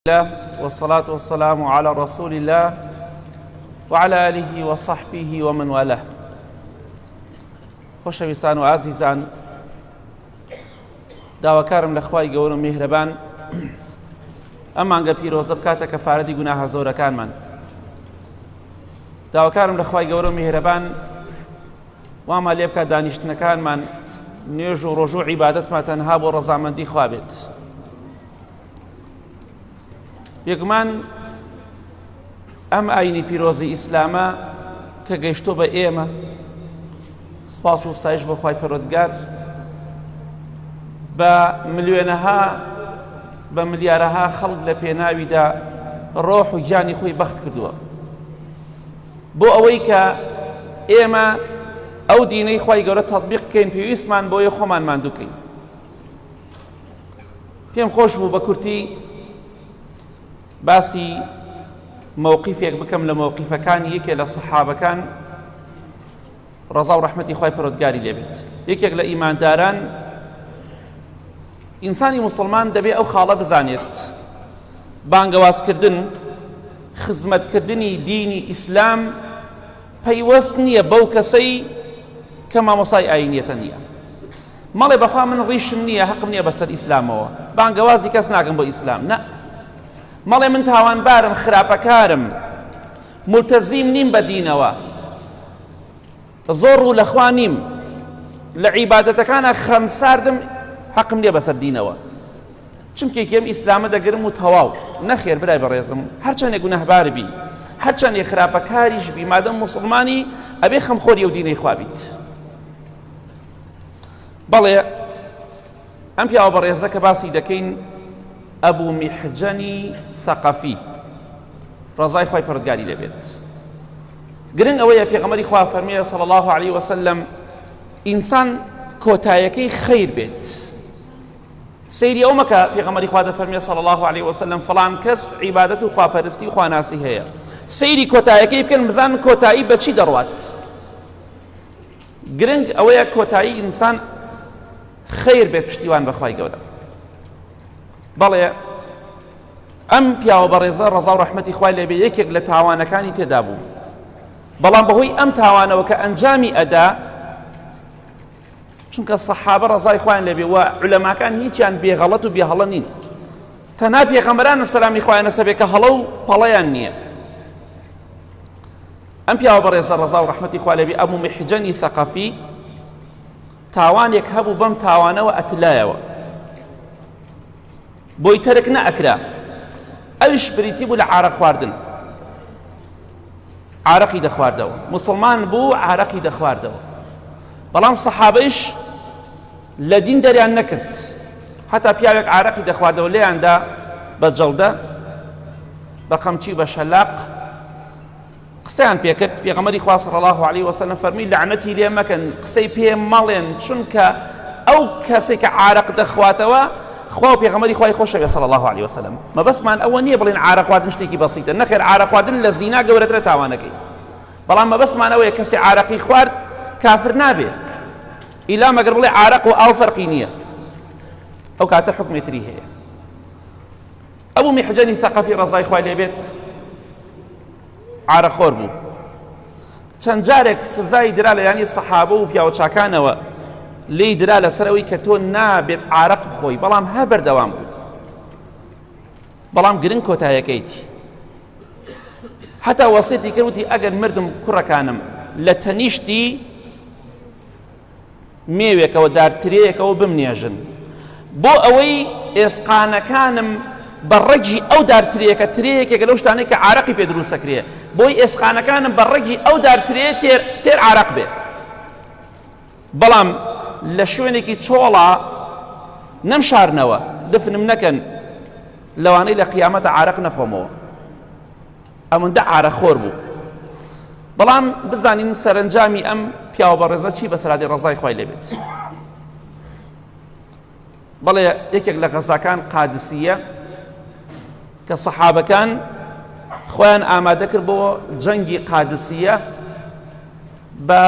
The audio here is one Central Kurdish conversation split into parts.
الله والصلاة والسلام على رسول الله وعلى آله وصحبه ومن والاه. خۆشەویستان و ئازیزان، داواکارم لە خوای گەورە و میهرەبان ئەم مانگە پیرۆزە بکاتە کەفارەتی گوناهە زۆرەکانمان. داواکارم لە خوای گەورە و میهرەبان وامان لێ بکات دانیشتنەکانمان نوێژ و ڕۆژ و عیبادەتمان تەنها بۆ ڕەزامەندی خوا بێت. بێگومان ئەم ئاینی پیرۆزی ئیسلامە کە گەیشتۆ بە ئێمە، سپاس و ستایش بۆ خوای پەروەردگار، بە ملیۆنەها بە ملیارەها خەڵک لە پێناویدا ڕۆح و گیانی خۆی بەخت کردووە بۆ ئەوەی کە ئێمە ئەو دینەی خوای گەورە تەطبیق بکەین، پێویستمان بۆیە خۆمان ماندووکەین. پێم خۆش بوو بە کورتی باسی مەوقیفێک بکەم لە مەوقیفەکانی یەکێ لە سەحابەکان ڕەزا و ڕەحمەتی خوای پەروەردگاری لێبێت، یەکێک لە ئیمانداران. ئینسانی موسڵمان دەبێ ئەو خاڵە بزانێت بانگەوازکردن، خزمەتکردنی دینی ئیسلام پەیوەست نییە بەو کەسەی کە مامۆسای ئاینیەتە نییە. مەڵێ بەخوا من ڕیشم نییە حەقم نییە بەسەر ئیسلامەوە، بانگەوازی کەس ناکەم بۆ ئیسلام. نە، مەڵێ من تاوانبارم، خراپەکارم، ملتەزیم نیم بە دینەوە، زۆر ڕوو لەخوا نیم، لە عیبادەتەکانە خەمساردم، حەقم نییە بەسەر دینەوە، چونکێکی ئەم ئیسلامە دەگرم و تەواو. نەخێر برای بەڕێزم، هەرچەندێک گوناهبار بی، هەرچەندێک خراپەکاریش بی، مادەم موسڵمانی ئەبێ خەمخۆری ئەو دینەی خوا بیت. بەڵێ، ئەم پیاوە بەڕێزە کە باسی دەکەین ئەبوو میحجەنی ثەقەفی، ڕەزای خوای پەروەردگاری لێبێت. گرنگ ئەوەیە پێغەمبەری خوا فەرمیە صلی الله علیه وسلم ئینسان کۆتایەکەی خەیر بێت. سەیری ئەو مەکە، پێغەمبەری خوا دەفەرمێ صلی الله علیه وسلم فڵان کەس عیبادەت و خواپەرستی و خواناسی هەیە، سەیری کۆتایەکەی بکەن بزانن کۆتایی بەچی دەڕوات. گرنگ ئەوەیە کۆتایی ئینسان خەیر بێت، پشتیوان بەخوای گەورە. بەڵێ، ئەم پیاوە بەڕێزە ڕەزا و ڕەحمەتی خوای لێبێ یەکێک لە تاوانەکانی تێدا بوو، بەڵام بەهۆی ئەم تاوانەوە کە ئەنجامی ئەدا، چونکە سەحابە ڕەزای خوایان لێبێ و عولەماکان هیچیان بێغەڵەت و بێهەڵە نین، تەنها پێغەمبەران سەلامی خوایان لەسەر بێ کە هەڵە و پەڵەیان نییە. ئەم پیاوە بەڕێزە ڕەزا و ڕەحمەتی خوا لێبێ ئەبوو میحجەنی ثەقەفی تاوانێک هەبوو، بەم تاوانەوە ئەتلایەوە، بۆی تەرک نەئەکرا، ئەویش بریتی بوو لە عارەق خواردن. عارەقی دەخواردەوە، موسڵمان بوو عارەقی دەخواردەوە، بەڵام سەحابەیش لە دین دەریان نەکرد. حتا پیاوێک عارەقی دەخواردەوە لێیاندا بە جەڵدە، بە قەمچی، بە شەلاق قسەیان پێکرد. پێغەمبەری خوا صلی الله علیه وسلم فەرمی لەعنەتی لێ مەکەن، قسەی پێ مەڵێن، چونکە ئەو کەسێک کە عارەق دەخواتەوە خوا و پێغەمبەری خوای خۆشەوێ صلی الله علیه وسلم. مەبەستمان ئەوە نییە بڵێن عارەق خواردن شتێکی بەسیتە، نەخێر، عارەق خواردن لە زینا گەورەترە تاوانەکەی، بەڵام مەبەستمان ئەوەیە کەسی عارەقی خوارد کافر نابێ، ئیلا مەگەر بڵێ عارەق و ئاو فەرقی نییە، ئەو کاتە حکمێتری هەیە. ئەبوو میحجەنی ثەقەفی ڕەزای خوای لێبێت عارەخۆر بوو، چەند جارێک سزای درا لە یانی سەحابە و پیاوە چاکانەوە لێی درا لەسەر ئەوەی کە تۆ نابێت عارەق بخۆی، بەڵام هەر بەردەوام بوو. بەڵام گرنگ کۆتایەکەیتی، حتا وەسێتی کرد، وتی ئەگەر مردم کوڕەکانم لە تەنیشتی مێوێکەوە دارترەیەکەوە بمنێژن، بۆ ئەوەی ئێسقانەکانم بە ڕەگی ئەو دارترەیەکە، ترەیەکێکە لەو شتانەی کە عارەقی پێ دروستەکرێ، بۆی ئێسقانەکانم بە ڕەگی ئەو دارترەیە تێر تێر عارەق بێ، بەڵام لە شوێنێکی چۆڵا نەمشارنەوە، دفنم نەکەن، لەوانەی لە قیامەتە عارەق نەخۆمەوە. ئەوەندە عارەخۆر بوو. بەڵام بزانین سەرەنجامی ئەم پیاوە بەڕێزە چی بەسەرادی ڕەزای خوای لێبێت. بەڵێ، یەکێک لە غەزاکان قادسیە کە سەحابەکان خۆیان ئامادە کرد بۆ جەنگی قادسیە بە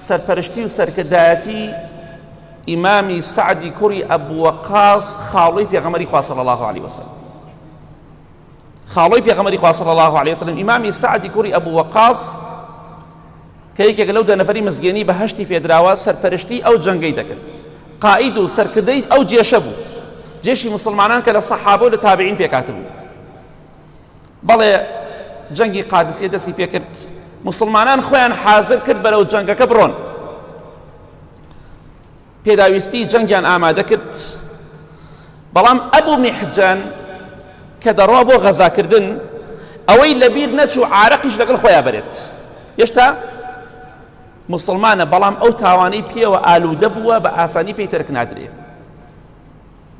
سەرپەرشتی و سەرکردایەتی ئیمامی سعدی کوڕی ئەبوو وەقاص خاڵی پێغەمبەری خوا صلی الله علیه وسلم. خاڵۆی پێغەمبەری خوا صلی الله علیه وسلم ئیمامی سەعدی کوڕی ئەبو وەقاص کە یەکێک لەو دە نەفەری مزگێنی بەهەشتی پێدراوە سەرپەرشتی ئەو جەنگەی دەکرد قائید و سەرکردەی ئەو جێشە بوو جێشی مسلمانان کە لە سەحابە و لە تابعین پێکاتبوو بەڵێ جەنگی قادسیە دەستی پێکرد مسلمانان خۆیان حاضر کرد بەرەو جەنگەکە بڕۆن پێداویستی جەنگیان ئامادە کرد بەڵام ئەبوو میحجان کە دەڕوا بۆ غەزاکردن ئەوەی لەبیر نەچوو عارەقیش لەگەڵ خۆیان بەرێت هێشتا مسلمانە بەڵام ئەو تاوانەی پێوە ئالوودە بووە بە ئاسانی پێی تەرک نادرێ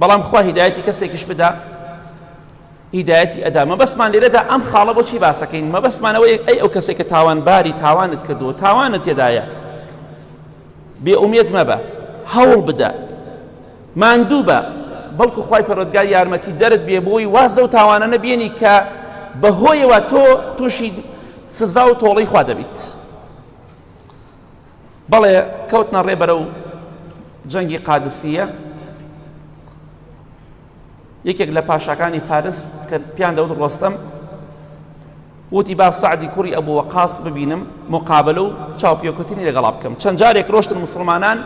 بەڵام خوا هیدایەتی کەسێکیش بدا هیدایەتی ئەدا مەبەستمان لێرەدا ئەم خاڵە بۆچی باسەکەین مەبەستمانەوەی ئەی ئەو کەسێک کە تاوانباری تاوانت کردووە تاوانت تێدایە بێ ئومێد مەبە هەوڵ بدە ماندوو بە بەڵکو خوای پەروەردگار یارمەتی دەرت بێ بۆی واز لەو تاوانە نەبێنی کە بەهۆیەوە تۆ تووشی سزا و تۆڵەی خوا دەبیت بەڵێ کەوتنە ڕێ بەرەو جەنگی قادسیە یەکێک لە پاشاکانی فارس کە پیان دەوت ڕۆستەم وتی با سەعدی کوڕی ئەبو وەقاس ببینم مقابلە و چاوپێکەوتنی لەگەڵا بکەم چەند جارێک ڕۆشتن موسڵمانان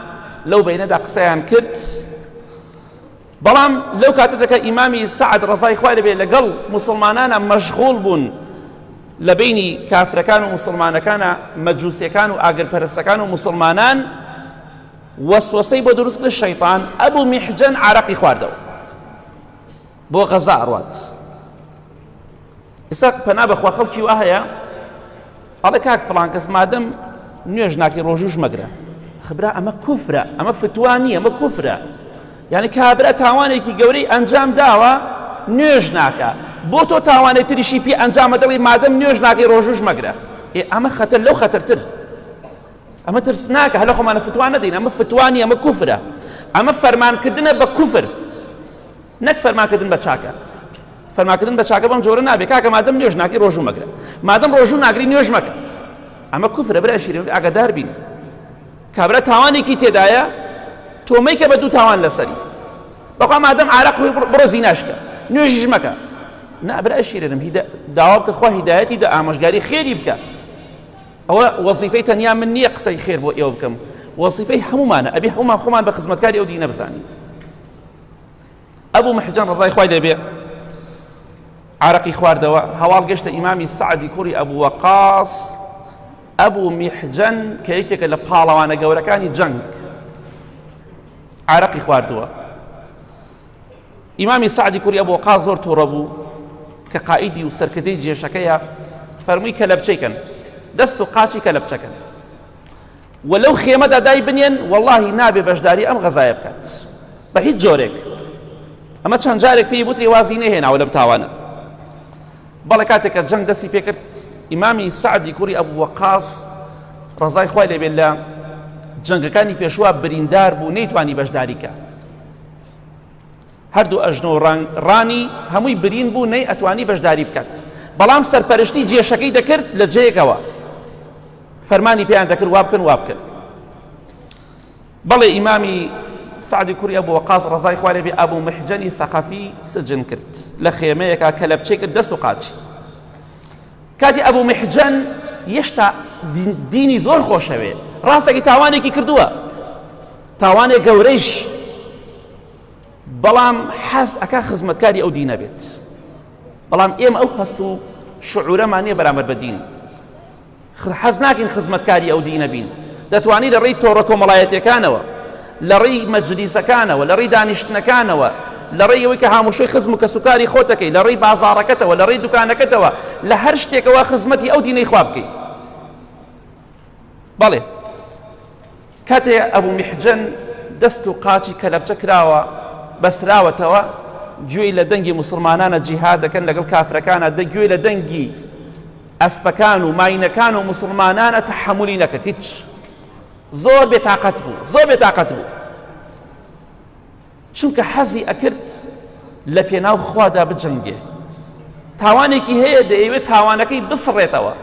لەو بەینەدا قسەیان کرد بەڵام لەو کاتەدا کە ئیمامی سەعد ڕەزای خوای لەبێ لەگەڵ موسڵمانانە مەشغوڵ بوون لە بینی کافرەکان و موسڵمانەکانە مەجوسیەکان و ئاگرپەرستەکان و موسڵمانان وەسوەسەی بۆ دروست کرد شەیطان ئەبوو میحجەن عارەقی خواردەوە بۆ غەزا ئەڕوات ئێستا پەنا بەخوا خەڵکی وا هەیە ئەڵێ کاک فڵان کەس مادەم نوێژ ناکەی ڕۆژوش مەگرە خبرا ئەمە کوفرە ئەمە فتوا نییە ئەمە کوفرە یعنی کابرا تاوانێکی گەورەی ئەنجام داوە نوێژ ناکە بۆ تۆ تاوانێک تریشی پێ ئەنجامە دەڵی مادەم نوێژ ناکەی ڕۆژوش مەگرە ئێ ئەمە خەتەر لەو خەتەرتر ئەمە ترسناکە هەلە خۆمانە فتوا نەدەین ئەمە فتوا نییە ئەمە کوفرە ئەمە فەرمانکردنە بە کوفر نەک فەرمانکردن بە چاکە فەرماکردن بە چاکە بەم جۆرە نابێ کاکە مادەم نوێژ ناکەی ڕۆژوو مەگرە مادەم ڕۆژوو ناگری نوێژ مەکە ئەمە کوفرە برای شیرین ئاگادار بین کابرا تاوانێکی تێدایە تۆ مەیکە بە دوو تاوان لەسەری بەخوا مادەم عارەق خۆی بڕۆ زیناشکە نوێژیش مەکە نا برای شیرینم داوا بکە خوا هیدایەتی بدە ئامۆژگاری خێری بکە ئەوە وەزیفەی تەنیا من نییە قسەی خێر بۆ ئێوە بکەم وەزیفەی هەمومانە ئەبێ هەمومان خۆمان بە خزمەتکاری ئەو دینە بزانین ئەبوو محجان ڕەزای خوای لێبێ عرەقی خواردەوە هەواڵ گەشتە ئیمامی سەعدی کوڕی ئەبوو وەقاص ئەبوو میحجەن کە یەکێکە لە پاڵەوانە گەورەکانی جەنگ عرەقی خواردووە ئیمامی سەعدی کوڕی ئەبوو وەقاص زۆر تووڕە بوو کە قائیدی و سەرکردەی جێشەکەیە فەرمووی کە لەبچەی کەن دەست و قاچی کە لەبچەکەن و لەو خێمەدا دای بنێن وەڵاهی نابێ بەشداری ئەم غەزایە بکات بە هیچ جۆرێک ئەمە چەند جارێک پێی بوتری وازی نەهێناوە لەم تاوانە بەڵێ کاتێک کە جەنگ دەستی پێکرد ئیمامی سەعدی کوڕی ئەبوو وەقاص ڕەزای خوای لێبێت لە جەنگەکانی پێشوە بریندار بوو نەیتوانی بەشداری کە هەردوو ئەژنۆ و ڕانی هەمووی برین بوو نەی ئەتوانی بەشداری بکات بەڵام سەرپەرشتی جێشەکەی دەکرد لە جێیەکەوە فەرمانی پێیان دەکرد وا بکەن وا بکەن بەڵێ ئیمامی سعدی کوڕی ئەبوو وەقاص ڕەزای خوای لێ بێ ئەبوو محجەنی ثەقەفی سجن کرد لە خێمەیەکا کە لە بچێک کرد دەست و قاچی کاتی ئەبوو محجەن یەشتا دینی زۆر خۆشەوێ ڕاستەکی تاوانێکی کردووە تاوانێک گەورەیش بەڵام حەز ئەکا خزمەتکاری ئەو دینە بێت بەڵام ئێمە ئەو هەست و شعورەمان نییە بەرامبەر بە دین حەز ناکەین خزمەتکاری ئەو دینە بین دەتوانی لە ڕێی تۆڕە کۆمەڵایەتیەکانەوە لە ڕێی مەجلیسەکانەوە لە ڕێی دانیشتنەکانەوە لە ڕێی ئەوەی کە هاموشۆی خزم و کەسوکاری خۆتەکەی لە ڕێی بازاڕەکەتەوە لە ڕێی دوکانەکەتەوە لە هەر شتێکەوە خزمەتی ئەو دینەی خوا بکەی بەڵێ کاتێ ئەبوو میحجەن دەست و قاچی کەلەپچە کراوە بەسراوەتەوە گوێی لە دەنگی موسڵمانانە جیهاد دەکەن لەگەڵ کافرەکانە دە گوێی لە دەنگی ئەسپەکان و ماینەکان و موسڵمانانە تەحەمولی نەکرد هیچ زۆر بێتاقەت بوو زۆر بێتاقەت بوو چونکە حەزی ئەکرد لە پێناو خوادا بجەنگێ تاوانێکی هەیە دەیەوێت تاوانەکەی بسڕێتەوە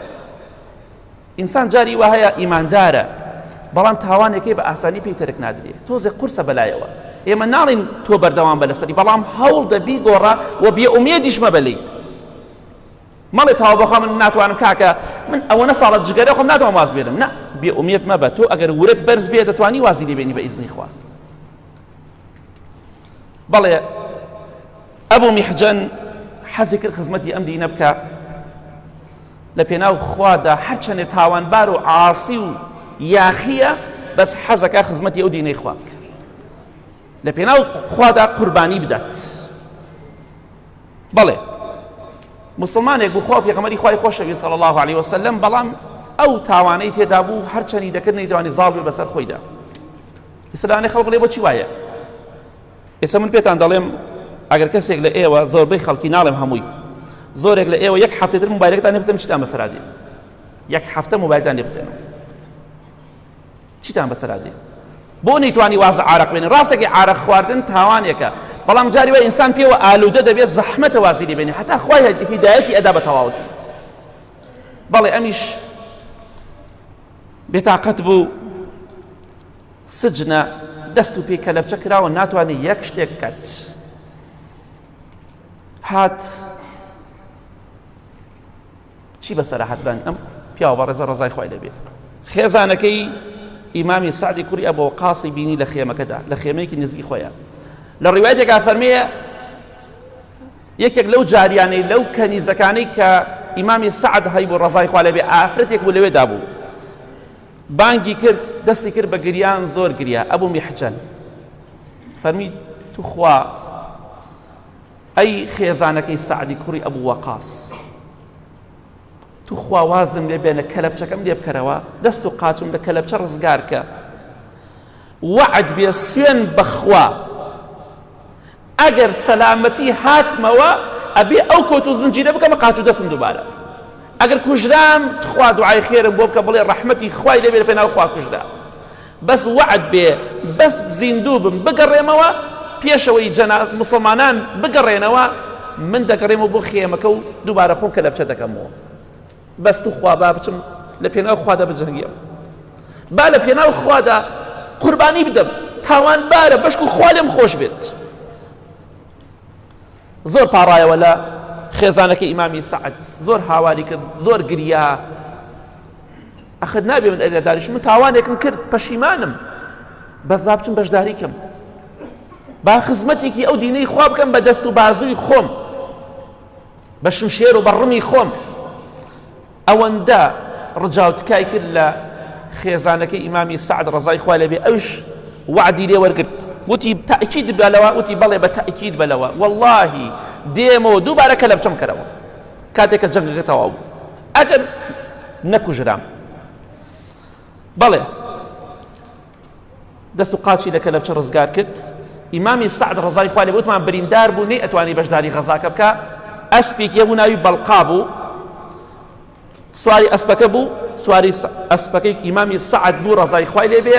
ئینسان جاری وا هەیە ئیماندارە بەڵام تاوانێکەی بە ئاسانی پێی تەرک نادرێ تۆزێ قورسە بەلایەوە ئێمە ناڵین تۆ بەردەوام بە لەسەری بەڵام هەوڵ دە بیگۆڕە و بێ ئومێدیش مەبە لێی. مەڵێ تاوە بەخوا من ناتوانم کاکە من ئەوەنە ساڵە جگەرە خۆم ناتوانم واز بێنم نا بێ ئومێد مەبە تۆ ئەگەر ورەت بەرز بێ دەتوانی وازی لێ بێنی بە ئیزنی خوا بەڵێ ئەبوو میحجەن حەزی کرد خزمەتی ئەم دینە بکە لە پێناو خوادا هەرچەندێ تاوانبار و عاسی و یاخیە بەس حەزەکە خزمەتی ئەو دینەی خوا بکە لە پێناو خوادا قوربانی بدات بەڵێ مسلمانێک بوو خوا پێغەمبەری خوای خۆشەویست صلی الله علیه وسلم بەڵام ئەو تاوانەی تێدا بوو هەرچەنی دەکرد نەیتوانی زاڵ بێ بەسەر خۆیدا ئیسلامانی خەڵک بڵێ بۆچی وایە ئێستا من پێتان دەڵێم ئەگەر کەسێک لە ئێوە زۆربەی خەڵکی ناڵێم هەمووی زۆرێک لە ئێوە یەک هەفتەتر موبایلەکەتان لێ بسێنم چیتان بەسەرا دێ یەک هەفتە موبایلتان لێ بسێنم چیتان بەسەرا دێ بۆ نەیتوانی واز عارەق بێنێ ڕاستێکی عارەق خواردن تاوانێکە بەڵام جاری وای ئینسان پێوە ئالوودە دەبێت زەحمەتە وازی لێ بێنێ هەتا خوای هیدایەتی ئەدا بە تەواوەتی بەڵێ ئەمیش بێتاقەت بوو سجنە دەست و پێی کەلەپچە کراوە ناتوانێت یەک شتێک بکات هات چی بەسەر هاتدان ئەم پیاوە بەڕێزە ڕەزای خوای لەبێ خێزانەکەی ئیمامی سعدی کوڕی ئەبۆ قاسی بینی لە خێمەکەدا لە خێمەیەکی نزیکی خۆیان لە ڕیوایەتێکا فەرمیە یەکێک لەو جاریانەی لەو کەنیزەکانەی کە ئیمامی سعد هەیبوو ڕەزای خوا لەبێ ئافرەتێک بوو لەوێدا بوو بانگی کرد دەستی کرد بە گریان زۆر گریا ئەبوو میحجەن فەرمی توخوا ئەی خێزانەکەی سەعدی کوڕی ئەبوو وەقاس توخوا وازم لێ بێنە کەلەپچەکەم لێ بکەرەوە دەست و قاچم لە کەلەپچە ڕزگارکە وەعد بێ سوێن بەخوا ئەگەر سەلامەتی هاتمەوە ئەبێ ئەو کۆت و زنجیرە بکەمە قاچ و دەستم دووبارە ئەگەر کوژرام تخوا دوعای خێرم بۆ بکە بڵێ ڕەحمەتی خوای لێ بێ لە پێناو خوا کوژرا بەس وەعد بێ بەس زیندوو بم بگەڕێمەوە پێشەوەی جەنا مسلمانان بگەڕێنەوە من دەگەڕێمەوە بۆ خێمەکە و دووبارە خۆم کەلەپچە دەکەمەوە بەس توخوا با بچم لە پێناو خوادا بجەنگێم با لە پێناو خوادا قوربانی بدەم تاوانبارە بەشک و خوا لێم خۆش بێت زۆر پاڕایەوە لە خێزانەکە ئیمامی سعد زۆر هاواری کرد زۆر گریا ئەخر نابێ من ئەرێ دانیشم من تاوانێکم کرد پەشیمانم بەس با بچم بەشداری کەم با خزمەتێکی ئەو دینەی خوا بکەم بە دەست و بازووی خۆم بە شمشێر و بە ڕمی خۆم ئەوەندە ڕجا و تکای کرد لە خێزانەکەی ئیمامی سعد ڕەزای خوا لێبێ ئەوش وعدی لێ وەرگرت وتی تاکید بەلەوە وتی بەڵێ بە تاکید بەلەوە واللهی دێمەوە دووبارە کە لە بچم کەرەوە کاتێک کە جەنگەکە تەواو بوو ئەگەر نەکوژرام بەڵێ دەست و قاچی لە کەلەپچە ڕزگار کرد ئیمامی سعد ڕەزای خوا لێ وتمان بریندار بوو نەی ئەتوانی بەشداری غەزاکە بکە ئەسپێکی هەبوو ناوی بەڵقا بوو سواری ئەسپەکە بوو سواری ئەسپەکەی ئیمامی سعد بوو ڕەزای خوای لێ بێ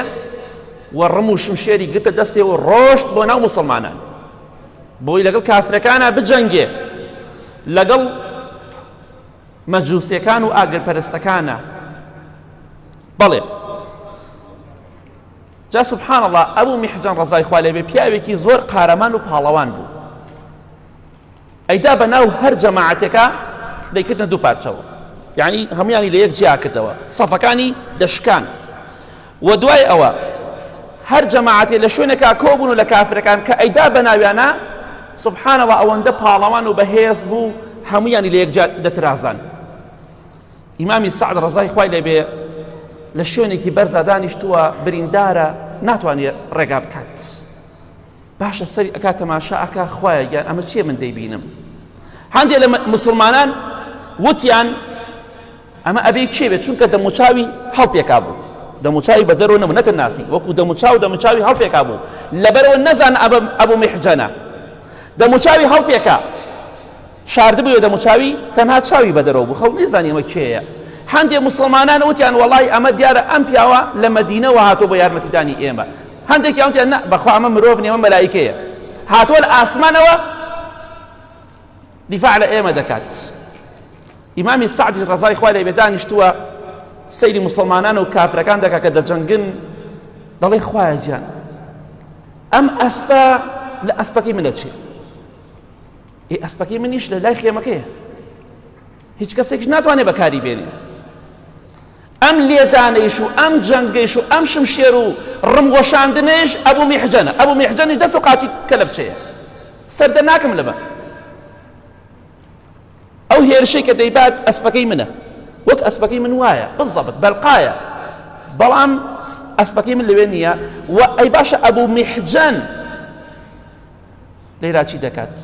و ڕم و شمشێری گرتە دەستێ و ڕۆشت بۆ ناو موسڵمانان بۆی لەگەڵ کافرەکانە بجەنگێ لەگەڵ مەجوسیەکان و ئاگرپەرستەکانە بەڵێ جا سبحان الله ئەبوو میحجان ڕەزای خوا لێبێ پیاوێکی زۆر قارەمان و پاڵەوان بوو ئەیدا بە ناو هەر جەماعەتێکە دەیکردنە دوو پارچەوە یعنی هەمویانی لە یەک جیا کردەوە سەفەکانی دەشکان و دوای ئەوە هەر جەماعەتێ لە شوێنێکا کۆبوون و لە کافرەکان کە ئەیدا بە ناویانە سبحان الله ئەوەندە پاڵەوان و بەهێز بوو هەمویانی لە یەک جا دەترازان ئیمامی سعد ڕەزای خوای لێبێ لە شوێنێکی بەرزا دانیشتووە بریندارە ناتوانێت ڕێگا بکات باشە سەری ئەکا تەماشا ئەکا خوایە گیان ئەمە چییە من دەیبینم هەندێک لە مسلمانان وتیان ئەمە ئەبێ کێ بێت چونکە دەموچاوی هەڵپێکا بوو دەموچاوی بە دەرەوە نەبوو نەتە ناسی وەکو دەموچاو دەموچاوی هەڵپێکا بوو لەبەرەوە نەزان ئەبوو میحجەنە دەموچاوی هەڵپێکا شاردبوویەوە دەموچاوی تەنها چاوی بەدەرەوە بوو خەڵک نەیزانی ئەمە کێیە هەندێ موسڵمانان وتیان وەڵای ئەمە دیارە ئەم پیاوە لە مەدینەوە هاتووە بۆ یارمەتیدانی ئێمە هەندێکیان وتیان نا بەخوا ئەمە مرۆڤ نییە ئەمە مەلایکەیە هاتووە لە ئاسمانەوە دیفاع لە ئێمە دەکات ئیمامی سعدی ڕەزای خوای لێ بێ دانیشتووە سەیری مسلمانان و کافرەکان دەکات کە دەجەنگن دەڵێ خوایە گیان ئەم ئەسپە لە ئەسپەکەی منە چێ ئێ ئەسپەکەی منیش لە لای خێمەکەیە. هیچ کەسێکش ناتوانێت بەکاری بێنێ. ئەم لێدانەیش و ئەم جەنگەیش و ئەم شمشێر و ڕم وەشاندنەیش ئەبوو میحجەنە، ئەبوو میحجەنیش دەست و قاچی کەلەپچەیە. سەردە ناکەم لەمە. ئەو هێرشەی کە دەیبات ئەسپەکەی منە، وەک ئەسپەکەی من وایە بزەبت بەلقایە، بەڵام ئەسپەکەی من لەوێ نییە. و ئەی باشە ئەبوو میحجەن لەیرا چی دەکات؟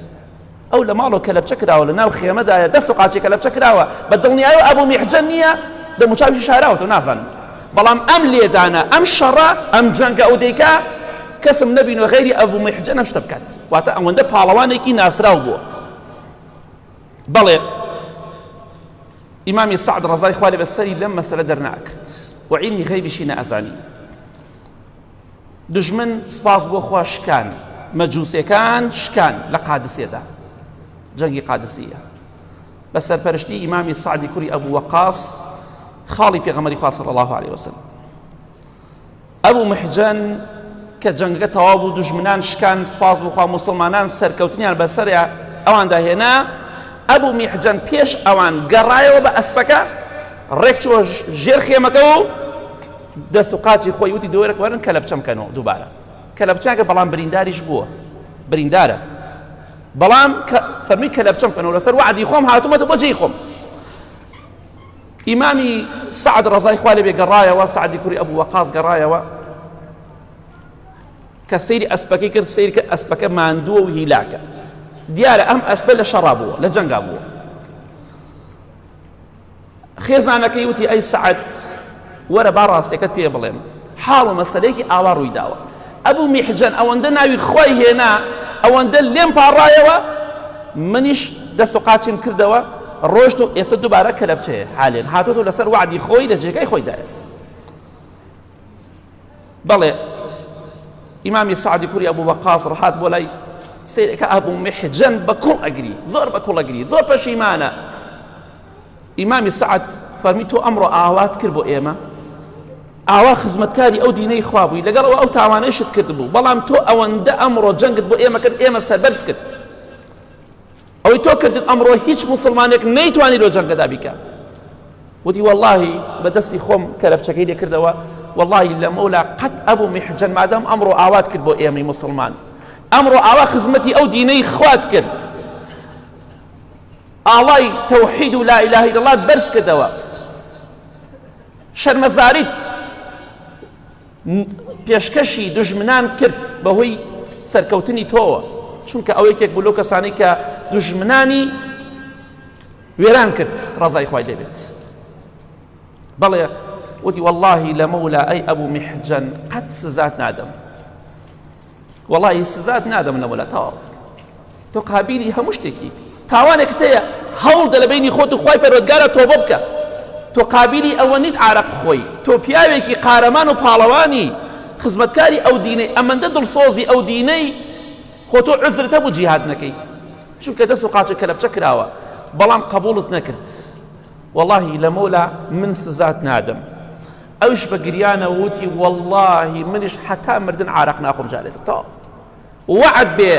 ئەو لە ماڵەوە کەلەپچە کراوە، لە ناو خێمەدایە، دەست و قاچی کەلەپچە کراوە، بە دڵنیایەوە ئەبوو میحجەن نییە، دەموچاویشی شاراوەتەوە نازانم. بەڵام ئەم لێدانە، ئەم شەڕە، ئەم جەنگە ئەو دەیکا، کەسم نەبینوە غەیری ئەبوو میحجەن ئەم شتە بکات. واتە ئەوەندە پاڵەوانێکی ناسراو بووە. بەڵێ ئیمامی سەعد ڕەزای خوا لێ بە سەری لەم مەسەلە دەرناکرد و عیلمی غەیبیشی نەئەزانی. دوژمن سپاس بۆ خوا شکان، مەجوسەکان شکان لە قادسیەدا، جەنگی قادسیە بە سەرپەرشتی ئیمامی سەعدی کوڕی ئەبوو وەقاس خاڵی پێغەمبەری خوا صلی الله علیه وسلم. ئەبوو محجەن کە جەنگەکە تەواو بوو، دوژمنان شکان، سپاس بۆ خوا موسڵمانان سەرکەوتنیان بەسەر ئەواندا هێنا. ئەبوو میحجەن پێش ئەوان گەڕایەوە بە ئەسپەکە، ڕێک چووە ژێر خێمەکە و دەست و قاچی خۆی وتی دۆرەک وەرن کەلەپچەم کەنەوە دووبارە کەلەپچەکە، بەڵام برینداریش بووە، بریندارە، بەڵام فەرمی کەلەپچەم کەنەوە، لەسەر وعدی خۆم هاتوومەتە بۆ جێی خۆم. ئیمامی سەعد ڕەزای خوا لێ گەڕایەوە، سەعدی کوڕی ئەبوو وەقاس گەڕایەوە، کە سەیری ئەسپەکەی کرد، سەیر کرد ئەسپەکە ماندووە و هیلاکە، دیارە ئەم ئەسپە لە شەڕا بووە، لە جەنگا بووە. خێزانەکەی وتی ئەی سەعد وەرە با ڕاستەکەت پێ بڵێم، حاڵ و مەسەلەیەکی ئاوا ڕووی داوە. ئەبوو میحجەن ئەوەندە ناوی خوای هێنا، ئەوەندە لێم پاڕایەوە، منیش دەست و قاچیم کردەوە ڕۆشت و ئێستا دووبارە کەلەپچەیە حالێن هاتۆتەوە لەسەر وعدی خۆی لە جێگای خۆیدایە. بەڵێ ئیمامی سەعدی کوڕی ئەبوو وەقاس ڕەهات بۆ لای سەیرەکە ئەبوو میحجەن بە کوڵ ئەگری، زۆر بە کوڵ ئەگری، زۆر پەشیمانە. ئیمامی سەعد فەرمی تۆ ئەمڕۆ ئاوات کرد بۆ ئێمە، ئاوا خزمەتکاری ئەو دینەی خوا بووی، لەگەڵ ئەوە ئەو تاوانەیشت کردبوو، بەڵام تۆ ئەوەندە ئەمڕۆ جەنگت بۆ ئێمە کرد، ئێمە سەربەرز کرد. ئەوەی تۆ کردت ئەمڕۆ هیچ موسڵمانێک نەیتوانی لۆ جەنگەدا بیکا. وتی واللهی بە دەستی خۆم کەلەپچەکەی لێ کردەوە، واللهی لەمەولا قەت ئەبوو میحجەن مادام ئەمڕۆ ئاوات کرد بۆ ئێمەی موسڵمان، ئەمڕۆ ئاوا خزمەتی ئەو دینەی خوات کرد، ئاڵای تەوحید و لا اله الا الله بەرز کردەوە، شەرمەزاریت پێشکەشی دوژمنان کرد بەهۆی سەرکەوتنی تۆوە، چونکە ئەو یەکێک بوو لەو کەسانەی کە دوژمنانی وێران کرد، ڕەزای خوای لێبێت. بەڵێ وتی واللهی لەمەولا ئەی ئەبوو میحجەن قەت سزات نادەم، وەڵی سزات نادەم لەمەولا، تەواو تۆ قابیلی هەموو شتێکی، تاوانێکت هەیە هەوڵدە لە بینی خۆت و خوای پەروەردگارە تۆبە بکە، تۆ قابیلی ئەوە نیت عارەق بخۆی، تۆ پیاوێکی قارەمان و پاڵەوانی خزمەتکاری ئەو دینەی، ئەمەندە دڵسۆزی ئەو دینەی، خۆ تۆ عوزرت هەبوو جیهاد نەکەی، چونکە دەست و قاچت کەلەپچە کراوە، بەڵام قبوڵت نەکرد. وەڵاهی لەمەولا من سزات نادەم. ئەویش بە گریانەوە وتی وەڵاهی منیش حەتا مردن عارەق ناخۆم جارێتە تەواو وەعد بێ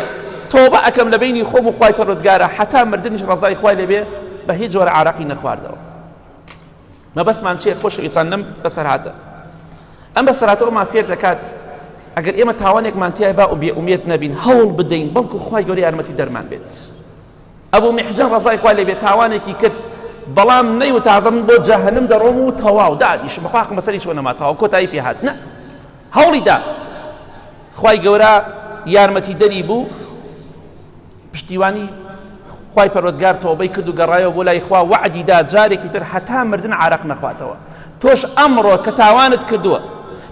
تۆبە ئەکەم لە بینی خۆم و خوای پەروەردگارە حەتا مردنیش ڕەزای خوای لێ بێ بە هیچ جۆرە عارەقی نەخواردەوە. مەبەستمان چییە خۆشەویستان لەم بەسەرهاتە؟ ئەم بەسەرهاتە ئەومان فێر دەکات ئەگەر ئێمە تاوانێکمان تیای با و بێ ئومێد نەبین، هەوڵ بدەین بەڵکو خوای گەورە یارمەتی دەرمان بێت. ئەبوو میحجەن ڕەزای خوای لێ بێت تاوانێکی کرد، بەڵام نەیوت تازە من بۆ جەهەنم دەڕۆم و تەواو دادیشم بەخوا حەقم بەسەر هیچ نەما تەواو کۆتایی پێ هات. نە، هەوڵی دا، خوای گەورە یارمەتی دەری بوو، پشتیوانی خوای پەروەردگار تۆبەی کرد و گەڕایەوە بۆ لای خوا، وەعدی دا جارێکی تر هەتا مردن عارەق نەخواتەوە. تۆش ئەمڕۆ کە تاوانت کردووە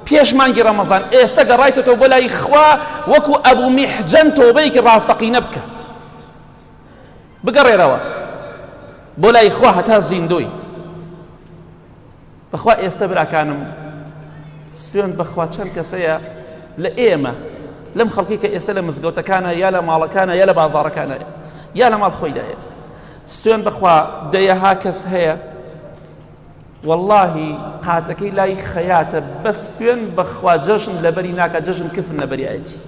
پێش مانگی ڕەمەزان ئێستا گەڕایتەوە بۆ لای خوا، وەکو ئەبوو میحجەن تۆبەیەکی ڕاستەقینە بکە، بگەڕێرەوە بۆ لای خوا هەتا زیندوی. بەخوا ئێستا براکانم سوێند بەخوا چەند کەسەیە لە ئێمە لەم خەڵکی کە ئێستا لە مزگەوتەکانە یا لە ماڵەکانە یا لە بازاڕەکانە یا لە ماڵ خۆیدا ئێستا سوێن بەخوا دەیەها کەس هەیە واللهی قاتەکەی لای خەیاتە، بەس سوێن بەخوا جەژن لەبەری ناکە، جەژن کفن لەبەریایەتی،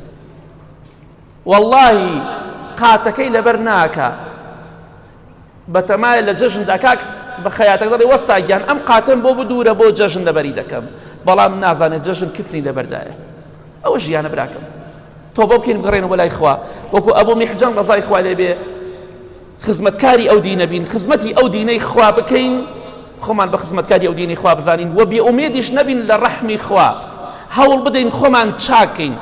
واللهی قاتەکەی لەبەر ناکە. بەتەمایە لە جەژندا کاک بە خەیاتەکە دەڵێ وەستا گیان ئەم قاتەم بۆ بدوورە بۆ جەژن لەبەری دەکەم بەڵام نازانێت جەژن کفنی لەبەردایە ئەوە ژیانە براکەم تۆبە بکەین بگەڕێنەوە بۆ لای خوا وەکو ئەبوو میحجەن ڕەزای خوا لێ بێ خزمەتکاری ئەو دینە بین خزمەتی ئەو دینەی خوا بکەین خۆمان بە خزمەتکاری ئەو دینەی خوا بزانین و بێ ئومێدیش نەبین لە ڕەحمی خوا هەوڵ بدەین خۆمان چاکەین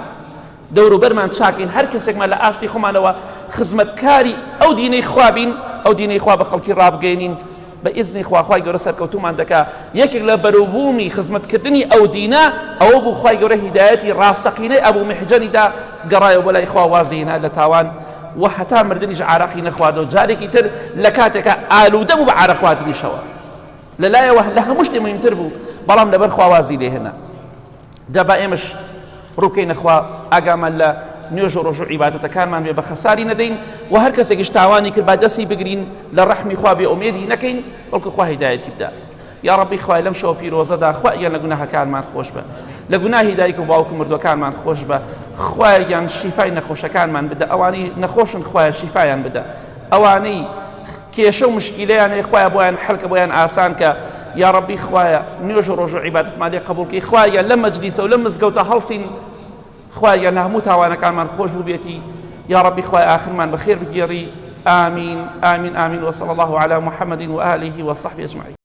دەوروبەرمان چاکەین هەر کەسێکمان لە ئاستی خۆمانەوە خزمەتکاری ئەو دینەی خوا بین ئەو دینەی خوا بە خەڵکی ڕابگەینین بە ئیزنی خوا خوای گەورە سەرکەوتومان دەکا یەکێک لە بەروبوومی خزمەتکردنی ئەو دینە ئەوە بوو خوای گەورە هیدایەتی ڕاستەقینەی ئەبوو محجەنی دا گەڕایەوە بۆ لای خوا وازی هێنا لە تاوان و هەتا مردنیش عارەقی نەخواردەوە جارێکی تر لە کاتێکا ئالوودە بوو بە عارەق خواردنیشەوە لەلایەوە لە هەموو شتێ مهمتر بوو بەڵام لەبەر خوا وازی لێ هێنا جا با ئێمەش ڕووکەینە خوا ئاگامان لە نوێژ و ڕۆژ و عیبادەتەکانمان بێ بە خەساری نەدەین و هەر کەسێکیش تاوانی کرد با دەستی بگرین لە ڕەحمی خوا بێ ئومێدی نەکەین بەڵکو خوا هیدایەتی بدا یا ڕەبی خوای لەم شەوە پیرۆزەدا خوا گیان لە گوناهەکانمان خۆش بە لە گوناهی دایک و باوک و مردوەکانمان خۆش بە خوایە گیان شیفای نەخۆشەکانمان بدە ئەوانەی نەخۆشن خوایە شیفایان بدە ئەوانەی کێشە و مشکیلەیان هەیە خوایە بۆیان حەل کە بۆیان ئاسان کە یا ڕەبی خوایە نوێژ و ڕۆژ و عیبادەتمان لێ قبوڵ کەی خوایە لەم مەجلیسە و لەم مزگەوتە هەڵسین خوایە لە هەموو تاوانەکانمان خۆش بووبێتی یا ڕەبی خوای ئاخرمان بەخێر بگێڕی آمین آمین آمین وصلى الله على محمد وآله وصحبه أجمعين.